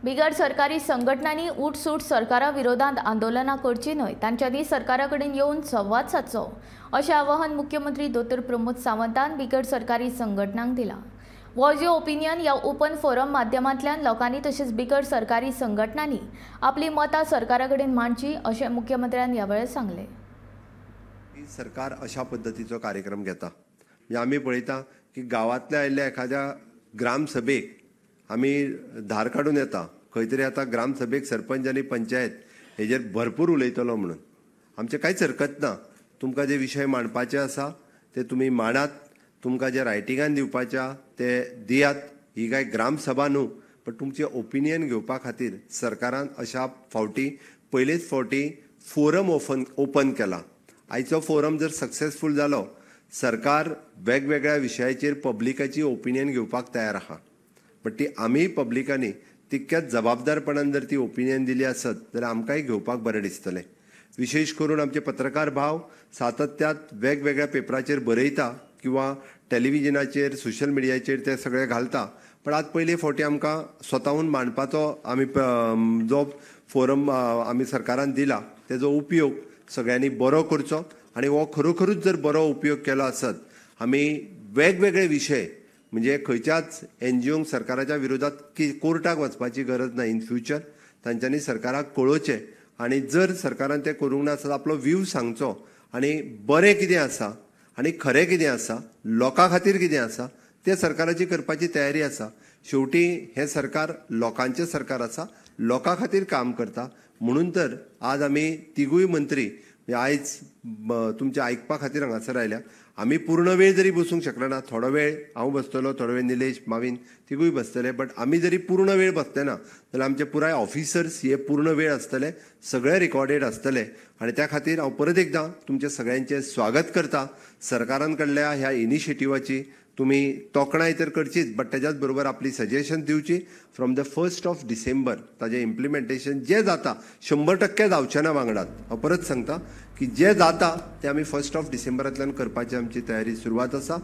बिगर सरकारी संघटनांनी उठसूट सरकारा विरोधात आंदोलनां करची न्हय, तांच्यांनी सरकारा कडेन येवन संवाद सादचो अशें आवाहन मुख्यमंत्री दोतोर प्रमोद सावंतान बिगर सरकारी संघटनांक दिलां. वॉयस your opinion ह्या ओपन फोरम माध्यमांतल्यान लोकांनी तशेंच बिगर सरकारी संघटनांनी आपली मतां सरकारा कडेन मांडची अशें मुख्यमंत्र्यान ह्या वेळार सांगलें. सरकार अशा पद्दतीचो कार्यक्रम घेता. म्हणजे आमी पळयता की गांवांतल्या आयिल्ल्या एखाद्या ग्रामसभेक आमी धार काडून येता, खंय तरी आतां ग्रामसभेक सरपंच आनी पंचायत हेजेर भरपूर उलयतलो म्हणून आमचें कांयच हरकत ना. तुमकां जे विशय मांडपाचे आसा ते तुमी मांडात, तुमकां जे रायटिंगान दिवपाचे आसा ते दियात. ही काय ग्रामसभा न्हू, पण तुमचें ओपिनियन घेवपा खातीर सरकारान अशा फावटी पयलेच फावटी फोरम ओपन केला. आयचो फोरम जर सक्सेसफूल जालो, सरकार वेगवेगळ्या विशयाचेर पब्लिकाची ओपिनियन घेवपाक तयार आसा. बट ती आमी पब्लिकांनी तितक्याच जबाबदारपणान जर ती ओपिनियन दिली आसत जाल्यार आमकांय घेवपाक बरें दिसतलें. विशेश करून आमचे पत्रकार भाव सातत्यात वेगवेगळ्या पेपराचेर बरयता किंवा टेलिविजनाचेर, सोशल मिडियाचेर ते सगळे घालता. पण आज पयले फावटी आमकां स्वताहून मांडपाचो आमी जो फोरम आमी सरकारान दिला तेजो उपयोग सगळ्यांनी बरो करचो. आनी हो खरोखरूच जर बरो उपयोग केलो आसत, आमी वेगवेगळे विशय म्हणजे खंयच्याच एनजीओंक सरकाराच्या विरोधात कोर्टाक वचपाची गरज ना. इन फ्युचर तांच्यांनी सरकाराक कळोवचें आनी जर सरकारान तें करूंक ना आसत आपलो व्यू सांगचो आनी बरें कितें आसा आनी खरें कितें आसा, लोकां खातीर कितें आसा तें सरकाराची करपाची तयारी आसा. शेवटी हें सरकार लोकांचें सरकार आसा, लोकां खातीर काम करता. म्हणून तर आज आमी तिगूय मंत्री आयज तुमच्या आयकपा खातीर हांगासर आयल्या. आमी पूर्ण वेळ जरी बसूंक शकले ना, थोडो वेळ हांव बसतलो, थोडो वेळ निलेश, मावीन तिगूय बसतले. बट आमी जरी पूर्ण वेळ बसले ना जाल्यार आमचे पुराय ऑफिसर्स हे पूर्ण वेळ आसतले, सगळे रिकॉर्डेड आसतले. आनी त्या खातीर हांव परत एकदां तुमचें सगळ्यांचें स्वागत करता. सरकारान कडल्या ह्या इनिशिएटिवाची तुमी तोखणाय तर करचीच, बट तेज्याच बरोबर आपली सजेशन दिवची. From the 1st of December ताजें इम्प्लिमेंटेशन जें जाता 100% जावचें ना वांगडात. हांव परत सांगता की जें जाता तें आमी 1st of डिसेंबरांतल्यान करपाची आमची तयारी सुरवात आसा.